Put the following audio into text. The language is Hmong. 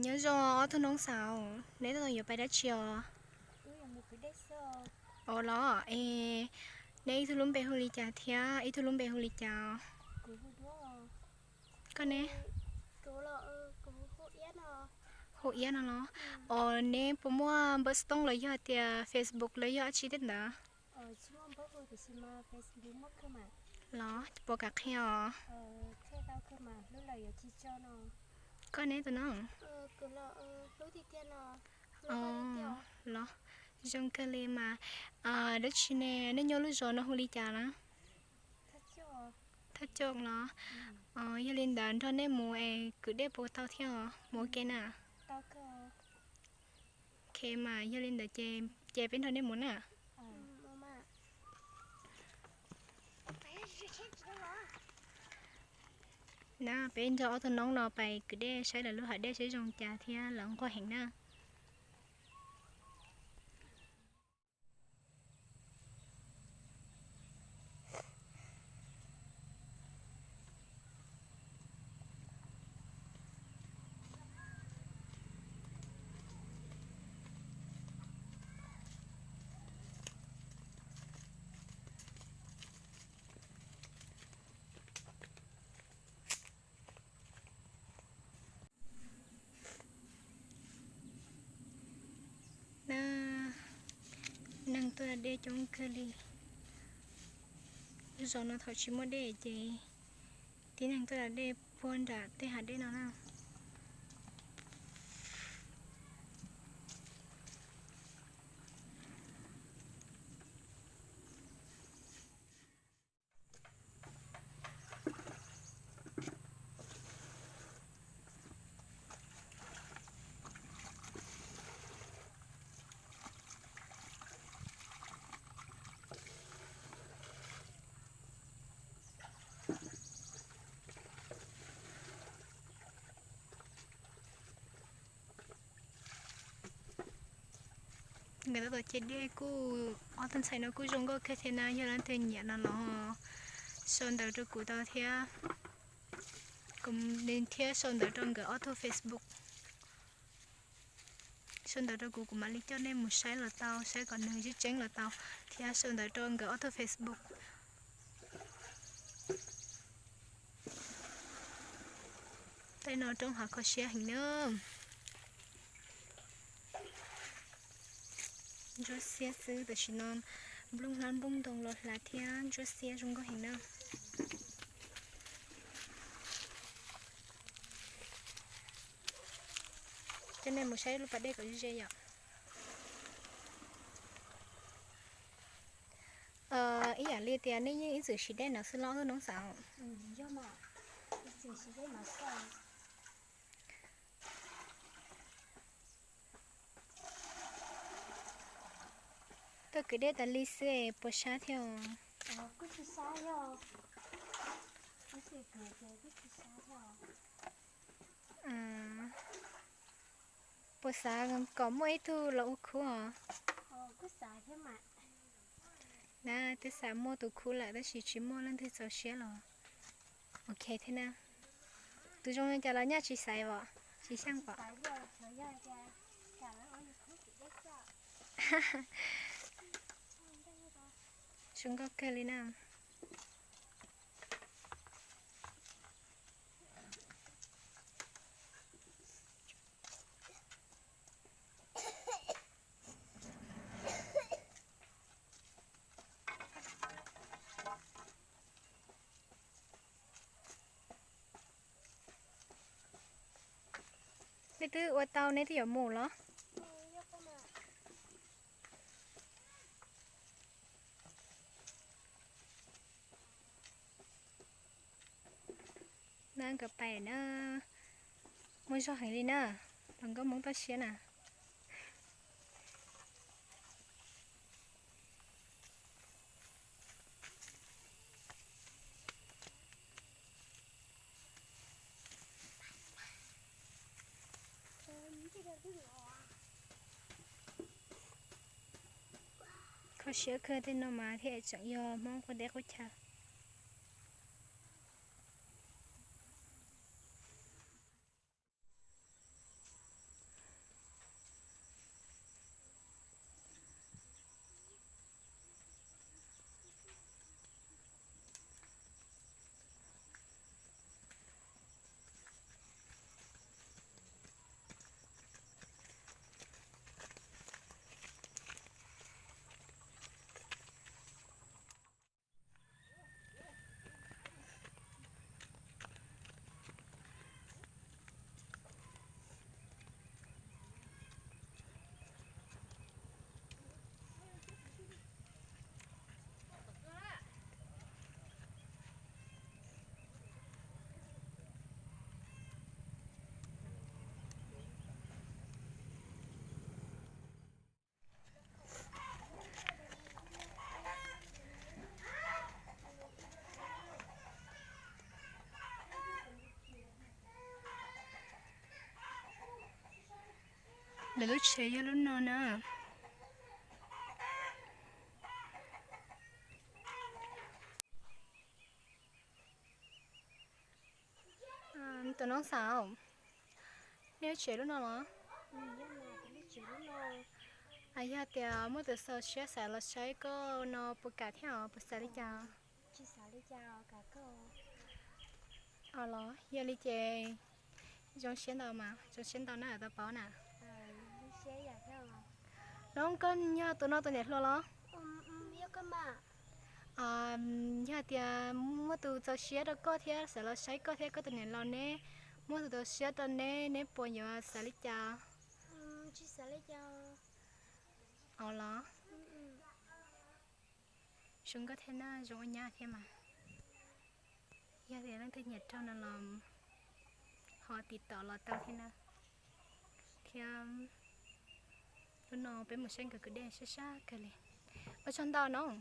Nyob zoo ob tug noob xaus, neb tab tom yuav pais dab tsi os? Os los, es neb ib tug lub npe hu li cas thiab ib tug lub npe hu li cas? Koj ne? Hu Iab no los? Os, neb puas muaj npawb xov tooj los yog tias Facebook los yog dab tsi tej ntawd? Los puas kam qhia os? Koj ne tus no? Los, zoo kawg li mas. Dab tsi ne, nej nyob lub zos no hu li cas na? Thaj Coj los? Yog li ntawd nrog nej mus es kwv dej puas tau thiab os? Mus ua ke na. Ok mas yog li ntawd ces peb nrog nej mus na. Na peb nrog ob tug noob no pais kwv dej saib lawv lub hav dej saib zoo cas thiab lawv nquag heev na. Na, neeg tuaj da dej coob kawg li. Lub zos no thaum tsis muaj dej ces tib neeg tuaj da dej puag nram tej hav dej no na. Nkawd tab tom ce dej kuj, ob tug ntxhais no kuj zoo nkauj kawg thiab na, yog leej twg nyiam no los sau ntawv rau kuv tau thiab. Kuv thiab sau ntawv rau nkawd ob tug Facebook. Sau ntawv rau kuv, kuv mam li coj nej mus saib los tau, saib kom nws tseeb tseeb los tau, thiab sau ntawv rau nkawd ob tug Facebook. Tej no roob hav kho siab heev na. Ntsuab xiab xwb, tam sim no nplooj hlab nplooj ntoo los hlav thiab ntsuab xiab zoo nkauj heev na. Coj nej mus saib lub pas dej kom ze ze yom. Ib yam li tias nej yeej ib txwm siv dej no xwb los ob tug noob xaus? Tuaj kwv dej tas li xwb es puas sab thiab os? Puas xav kom muaj ib tug los ua khub os? Na, twb xav muaj tus khub lawm tab sis tsis muaj leej twg txaus siab los. Ok thiab na. Tus zoo li cas los nyaj tsis xaiv os, tsis xyeej os. Zoo nkauj kawg li na. Nej twb ua tau neb twb yuav mus los? Na nkawd pais na, muaj zog heev li na, hluas nkauj Hmoob toj siab na. Kho siab kawg tej no mas thiaj tseem yog Hmoob quaj teb quaj chaw. Lawv lub tsev yog lub no na. Tus noob xav, nej lub tsev lub no los? Yog tias muaj tus xav siab xav los saib koj no puas kam thiab os, puas xav li cas? Os los yog li ces zoo siab ntau mas, zoo siab ntau na tau paub na. Noob, koj yog tus no tus niam hluas los? Yog tias muaj tus txaus siab rau koj thiab xav los saib koj thiab koj tus niam laus neb, muaj tus txaus siab rau neb, neb puas yuav xav li cas? Os los, zoo nkauj thiab na, zoo ua nyab thiab mas. Yog tias leej twg nyiam raug no los ho tiv tauj los tau thiab na. Thiab lub no peb mus saib nkawd kwv dej sab sab kawg li. Ua tsaug ntau noob.